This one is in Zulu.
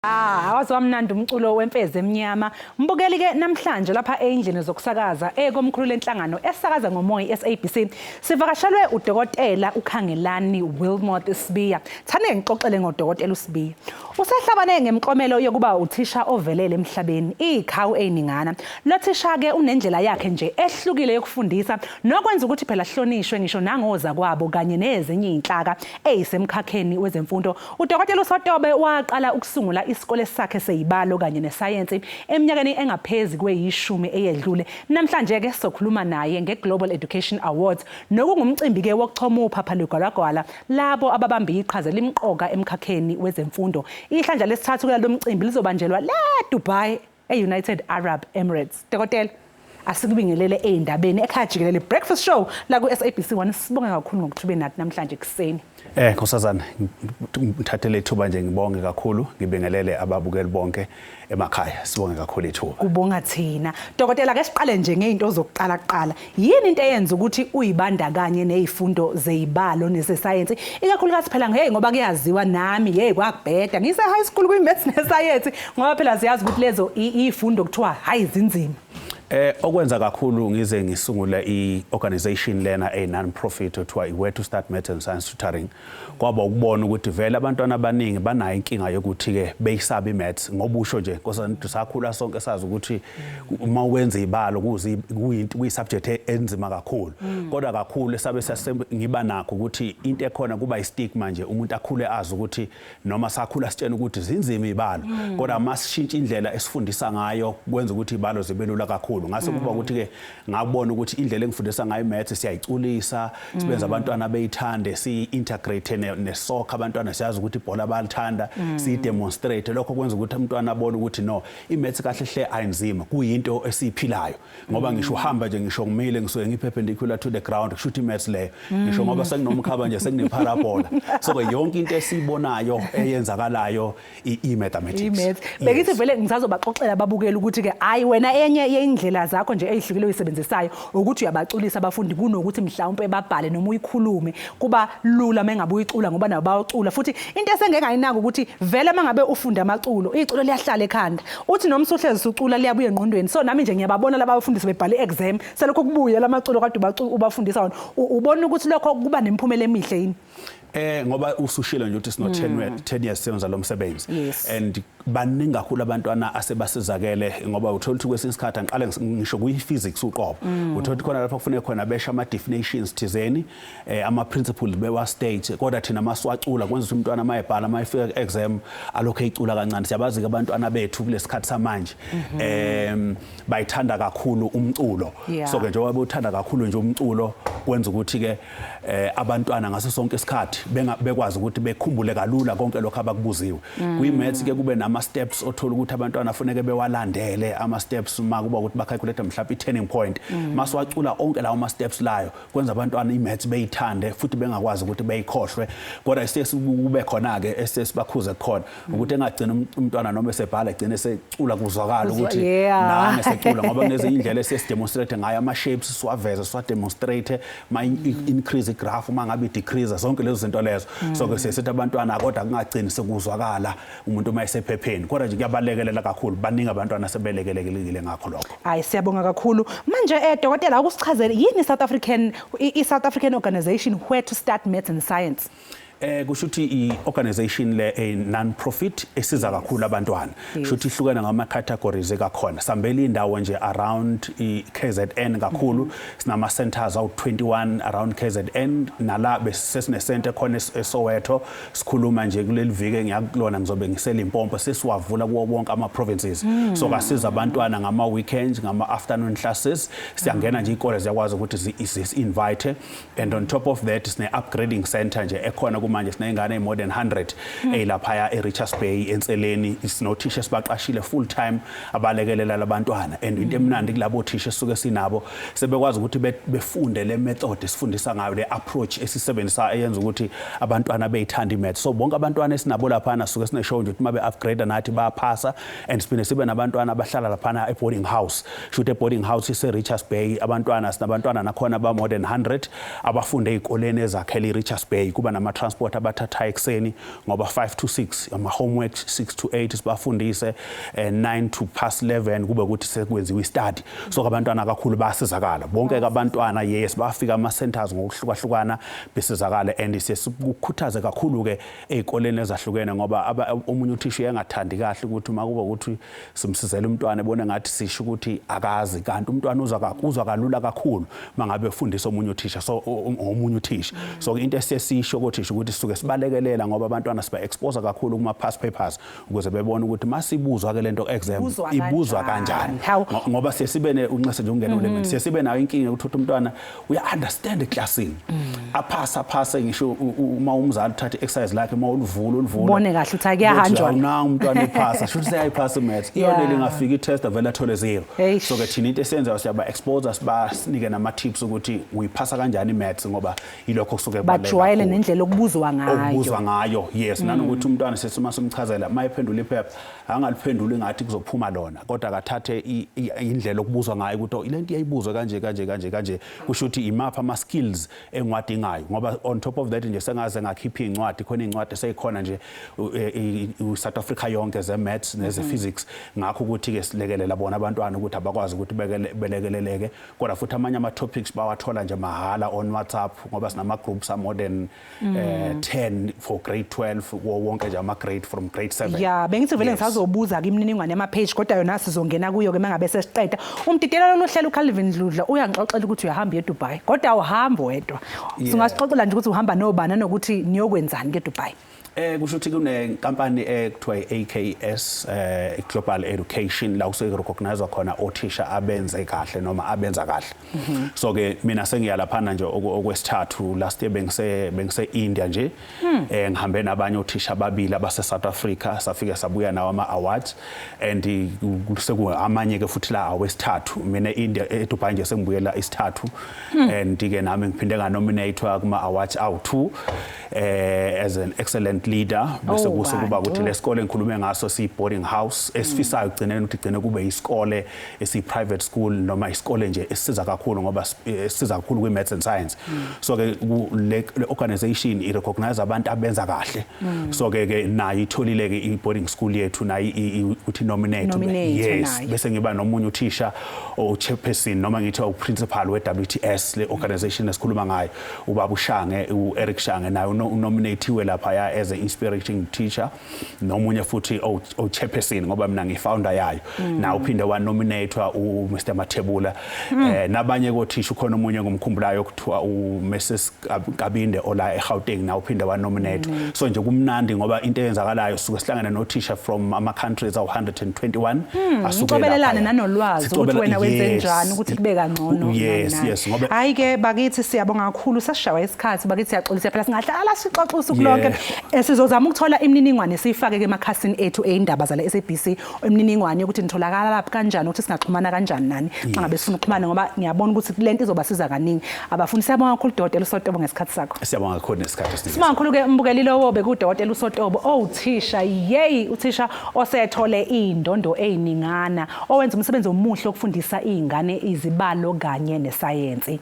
Ah, awazi wamnandi umculo wemfezi emnyama. Mbukeli ke namhlanje lapha endlini zokusakaza ekomkhulu lenhlangano esakaza ngomoya iSABC sivakashelwe udokotela uKhangelani Wilmot Sibiya. Thane ngixoxele ngodokotela uSibiya. Usehlabane ngemklomelo yokuba uthisha ovelele emhlabeni ikhawu eyiningana. Lo thisha ke unendlela yakhe nje ehlukile yokufundisa nokwenza ukuthi phela hlonishwe ngisho nangoza kwabo kanye nezinye inhlaka eyisemkhakheni wezemfundo. Udokotela uSotobe waqala ukusungula isikole sakhe sezibalo kanye nesayensi eminyakeni engaphezi kweyishumi eyedlule. Namhlanje ke sokhuluma naye ngeGlobal Education Awards nokungumcimbi ke wokuchoma uphapha lwegwalagwala labo ababambe iqhaza elimqoka emkhakheni wezemfundo. Ihlandla lesithathu kulalo mcimbi lizobanjelwa la Dubai e-United Arab Emirates. Dokotela, asikubingelele ey'ndabeni ekhaya jikelele breakfast show la ku-SABC 1. Sibonge kakhulu ngokuthi ube nathi namhlanje ekuseni. Nkosazana, ngithathele ithuba nje ngibonge kakhulu, ngibingelele ababukeli bonke emakhaya. Sibonge kakhulu ithuba. Kubonga thina. Dokotela, ke siqale nje ngey'nto zokuqala kuqala. Yini into eyenza ukuthi uyibandakanye ney'fundo zey'balo nezesayensi? Ikakhulukazi phela hey ngoba kuyaziwa nami hey kwakubheda ngise high school kwi-maths nesayensi ngoba phela siyazi ukuthi lezo iy'fundo kuthiwa hayi zinzima. Okwenza kakhulu ngize ngisungule i-organization lena a non-profit othiwa i-Where to Start Maths and Science Tutoring kwaba ukubona ukuthi vele abantwana abaningi banayo inkinga yokuthi-ke beyisaba i-maths, ngoba usho nje nkosana sakhula sonke sazi ukuthi uma wenza ibalo kuyi-subject enzima kakhulu. Kodwa kakhulu esabe ngiba nakho ukuthi into ekhona kuba i-stigma nje, umuntu akhule azi ukuthi noma sakhula sitshena ukuthi zinzima ibalo, kodwa masishintsha indlela esifundisa ngayo kwenza ukuthi ibalo zibe lula kakhulu. Ngase kuba ukuthi-ke ngabona ukuthi indlela engifundisa ngayo i-maths siyayiculisa, sibenza abantwana beyithande, si-integrate ne-soccer. Abantwana siyazi ukuthi ibhola bayalithanda, siyi-demonstrate. Lokho kwenza ukuthi umntwana abone ukuthi no, i-maths kahle hle ayinzima, kuyinto esiyiphilayo, ngoba ngisho uhamba nje, ngisho ngimile, ngisuke ngi-perpendicular to the ground, kusho ukuthi i-maths leyo. Ngisho ngoba sekunomkhaba nje, sekune-parabola, so-ke yonke into esiyibonayo eyenzakalayo i-mathematics. I-maths. Bekithi vele ngisazobaxoxela ababukeli ukuthi-ke hhayi wena enye yey'ndlela zakho nje ey'hlukile oyisebenzisayo ukuthi uyabaculisa abafundi kunokuthi mhlawumpe babhale noma uyikhulume. Kuba lula uma engabe uyicula ngoba nabo bayocula. Futhi into esengeke ngayinaka ukuthi vele uma ngabe ufunda amaculo, iculo liyahlala ekhanda. Uthi noma usuhlezi usucula liyabuya engqondweni. So nami nje ngiyababona laba bafundisi bebhala i-exam, selokhu kubuye lamaculo kade ubafundisa wona. Ubona ukuthi lokho kuba nemiphumela emihle yini? Ngoba usushilo nje ukuthi sino 10 years senza lo msebenzi and baningi kakhulu abantwana asebasizakele, ngoba uthola ukuthi kwesinye isikhathi angiqale ngisho kuyi-physics uqobo, uthola ukuthi khona lapha kufuneka khona besho ama-definitions thizeni, ama principles bewa state, kodwa thina masiwacula kwenza ukuthi umntwana mayebhala, mayefika ku-exam alokhu eyicula kancane. Siyabazi ke abantwana bethu kulesikhathi samanje bayithanda kakhulu umculo. So ke njengoba bewuthanda kakhulu nje umculo, kwenza ukuthi ke abantwana ngaso sonke isikhathi bekwazi ukuthi bekhumbule kalula konke lokho abakubuziwe. Kwi-maths ke kube nama steps othola ukuthi abantwana funeke bewalandele ama steps uma kuba ukuthi ba-calculate mhlawumbe i-turning point. Masiwacula onke lawo ma steps layo kwenza abantwana i-maths beyithande futhi bengakwazi ukuthi beyikhohlwe. Kodwa kube khona ke esesibakhuze khona ukuthi engagcina umntwana noma esebhala egcine esecula kuzwakala ukuthi nami esecula, ngoba kunezinye indlela esesi-demonstrate ngayo ama shapes, siwaveze, siwa-demonstrate ma increase i-graph, uma ngabe i-decrease, zonke lezo zinto lezo. So ke sesithi abantwana kodwa kungagcini sekuzwakala umuntu uma esephepheni, kodwa nje kuyabalekelela kakhulu. Baningi abantwana sebelekelekile ngakho lokho. Hayi, siyabonga kakhulu. Manje dokotela, akusichazele yini i South African Organization Where to Start Maths and Science? Kusho ukuthi i-organization le a non-profit esiza kakhulu abantwana. Kusho ukuthi ihlukene ngama categories ekakhona. Sambela indawo nje around i-KZN kakhulu. Sinama centers awu 21 around KZN, nala besesine center khona eSoweto. Sikhuluma nje kuleli viki ngiyakulona ngizobe ngiseLimpopo, sesiwavula kuwo wonke ama provinces. So kasiza abantwana ngama weekends, ngama afternoon classes. Siyangena nje izikole ziyakwazi ukuthi zi invite, and on top of that sine upgrading center nje ekhona kumanje, sineyingane more than 100 eyilaphaya eRichards Bay enseleni. Sinothisha esibaqashile full time abalekelela labantwana, and into emnandi kulabo thisha esisuke sinabo sebekwazi ukuthi befunde le method esifundisa ngayo, le approach esisebenzisa eyenza ukuthi abantwana beyithanda i-math. So bonke abantwana esinabo laphana suke sine show nje ukuthi mabe upgrade nathi bayaphasa, and siphinde sibe nabantwana abahlala laphana e-boarding house. Shuthi e-boarding house ise-Richards Bay abantwana, sinabantwana nakhona ba more than 100 abafunde ey'koleni ezakhele i-Richards Bay, kuba nama-transport. transport abathatha ekuseni, ngoba 5 to 6 ama homework, 6 to 8 sibafundise, 9 to past 11 kube ukuthi sekwenziwa i-study. So abantwana kakhulu bayasizakala bonke ke abantwana. Yes, bafika ama centers ngokuhlukahlukana, besizakala, and siyekukhuthaze kakhulu ke ezikoleni ezahlukene, ngoba omunye uthisha uyengathandi kahle ukuthi uma kuba ukuthi simsizela umntwana ebone ngathi sisho ukuthi akazi, kanti umntwana uzwa kalula kakhulu mangabe efundisa omunye uthisha, so omunye uthisha. So into esiyesisho kothisha ukuthi sisuke sibalekelela, ngoba abantwana siba expose kakhulu kuma past papers ukuze bebone ukuthi masibuzwa ke lento exam Ibuzwa ibuzwa kanjani. kanjani. Hawu. Ngoba siye sibe ne unxese nje ungene ule siye sibe nayo inkinga ukuthi umntwana uya understand eclassini, aphasa aphase, ngisho uma umzali uthatha exercise lakhe, uma ulivula ulivula Ubone kahle ukuthi akuyahanjwa. Uthi, "Awunanga umntwana ephasa, shuthi seyayiphasa i-maths iyona." Lingafika i-test vele athole 0. Eish. So ke thina into esiyenzayo, siyaba expose, sibanike nama tips ukuthi uyiphasa kanjani i-maths, ngoba yilokho kusuke kubaluleke Bajwayele kakhulu. Nendlela okubuzwa ngayo. Okubuzwa ngayo, yes, nanokuthi umntwana sesima simchazela, mayephendula iphepha angaliphenduli ngathi kuzophuma lona, kodwa akathathe indlela okubuzwa ngayo ukuthi, oh, lento iyayibuzwa kanje kanje kanje kanje, kusho ukuthi imaphi ama skills engiwadingayo. Ngoba on top of that nje sengaze ngakhipha iy'ncwadi, khona iy'ncwadi eseyikhona nje South Africa yonke ze-maths neze-physics, ngakho ukuthi-ke silekelela bona abantwana ukuthi abakwazi ukuthi belekeleleke. Kodwa futhi amanye ama-topics bawathola nje mahhala on WhatsApp, ngoba sinama-groups a-more than 10 for grade 12, kuwo wonke nje ama-grade from grade 7. Ya, bengithi vele ngisazobuza-ke imininingwane yama-page, kodwa yona sizongena kuyo-ke uma ngabe sesiqeda. Umdidiyelo lolu hlelo uCalvin Dludla uyangixoxela ukuthi uyahamba uye eDubai, kodwa awuhambi wedwa. Singasixoxela nje ukuthi uhamba nobani nanokuthi niyokwenzani ke eDubai? Kusho ukuthi kunenkampani ekuthiwa i-AKS Global Education, la kusuke recognize khona othisha abenze kahle noma abenza kahle. So ke mina sengiya laphana nje okwesithathu. Last year bengise India nje, ngihambe nabanye othisha ababili abase South Africa, safike sabuya nawo ama awards, and seku amanye ke futhi la awesithathu. Mina eIndia, eDubai nje sengibuyela isithathu, and ke nami ngiphinde nga nominatewa kuma awards awu2 as an excellent leader, bese Oh, kuse kuba ukuthi bantu. lesikole engikhulume ngaso si boarding house esifisayo ekugcineni ukuthi igcine kube isikole esi private school noma isikole nje esisiza kakhulu, ngoba esisiza kakhulu kwi maths and science. So ke le organization i recognize abantu abenza kahle, so ke nayo itholile ke i boarding school yethu nayo ukuthi nominate. Nominate Yes. nayo. Bese ngiba nomunye uthisha o chairperson noma ngithi u principal we WTS, le organization esikhuluma ngayo, ubaba uShange, uEric Shange, naye unominatiwe lapha ya as an inspiring teacher, nomunye futhi o chairperson, ngoba mina ngifounder yayo, naye uphinde wa nominatewa, u Mr Mathebula, nabanye kothisha. Ukhona omunye ngomkhumbulayo okuthiwa u Mrs Kabinde ola eGauteng, naye uphinde wa nominate. So nje kumnandi ngoba into eyenzakalayo, suke sihlangene nothisha from ama countries awu 121 asuke Ucobelelane laphaya. nanolwazi ukuthi wena wenze njani ukuthi kube kangcono. Yes. Nani nani. Yes, ngoba Hayi ke bakithi, siyabonga kakhulu, sasishawa isikhathi bakithi, siyaxolisa phela, singahlala sixoxe usuku lonke. Sizozama ukuthola imininingwane siyifake ke emakhasini ethu eyindaba zala SABC, imininingwane yokuthi nitholakala laphi kanjani, ukuthi singaxhumana kanjani nani xa ngabe sifuna ukuxhumana, ngoba ngiyabona ukuthi lento izobasiza kaningi abafundi. Siyabonga kakhulu, Dokotela uSotobo, ngesikhathi sakho. Siyabonga kakhulu nesikhathi esiningi. Sibonga kakhulu ke mbukeli, lowo bekudokotela uSotobo, owuthisha, yey, uthisha osethole indondo eyiningana, owenza umsebenzi omuhle okufundisa izingane izibalo kanye nesayensi.